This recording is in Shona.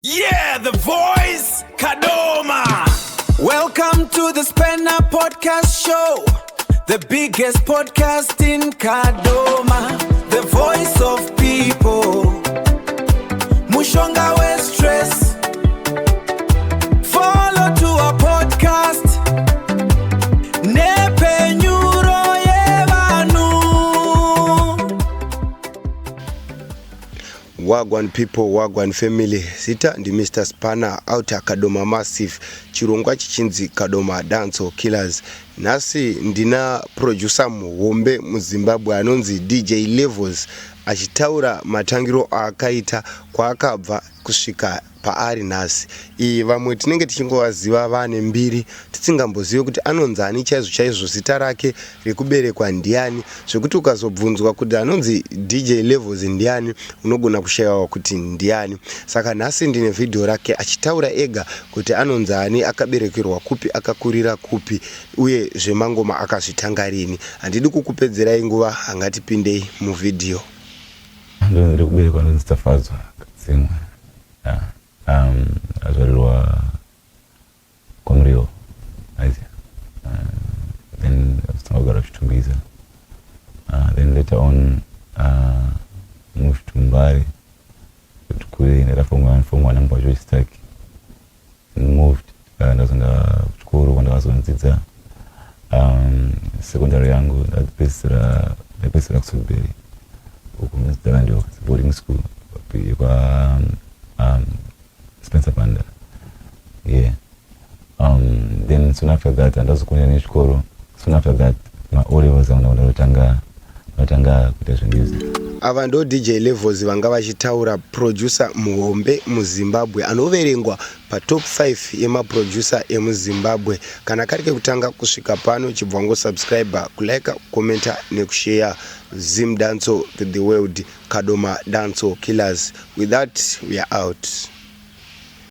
Yeah, the voice, Kadoma. Welcome to the Spanner Podcast Show, the biggest podcast in Kadoma, the voice of people. Mushonga we stress. Follow to our podcast. Nepenyuro yevanhu. Wagwan people, wagwan family. Zita ndi Mr Spanner outer Kadoma Massive, chirongwa chichinzi Kadoma Dancehall Killers. Nhasi ndina producer muhombe muZimbabwe anonzi DJ Levels, achitaura matangiro aakaita, kwaakabva kusvika paari nhasi. Iyi vamwe tinenge tichingovaziva vane mbiri, tisingambozive kuti anonzani chaizvo chaizvo, zita rake rekuberekwa ndiani, zvekuti ukazobvunzwa kuti anonzi DJ Levels ndiani, unogona kushayiwa kuti ndiani. Saka nhasi ndine vhidhiyo rake achitaura ega kuti anonzani, akaberekerwa kupi, akakurira kupi, uye zvemangoma akazvitanga rini. Handidi kukupedzerai nguva, hangatipindei muvhidhiyo. Ndonzi rekuberekwa ndonzi Tafadzwa Katsimwe. Yeah. Azvarirwa kwaMuriwo, aiziya. Then akazotanga kugara kuChitungwiza. Then later on moved to Mbare kuti kure. Ndaita form one, form one amba George Stark. Moved, ndazoenda kuchikoro kwandakazonodzidza secondary yangu. Ndapedzisira kuSudbury uku munonzi boarding school kwa Spencer Banda, yeah. Then soon after that handazokonera nechikoro. Soon after that ma O levels angu ndakatanga kuita zvemusic. Ava ndo DJ Levels vanga vachitaura, producer muhombe muZimbabwe anoverengwa patop 5 yemaproducer emuZimbabwe. Kana kari kekutanga kusvika pano, chibva ngosubscribe, kulike, kukomenta nekushare. Zim Dancehall to the world, Kadoma Dancehall Killers. With that, we are out.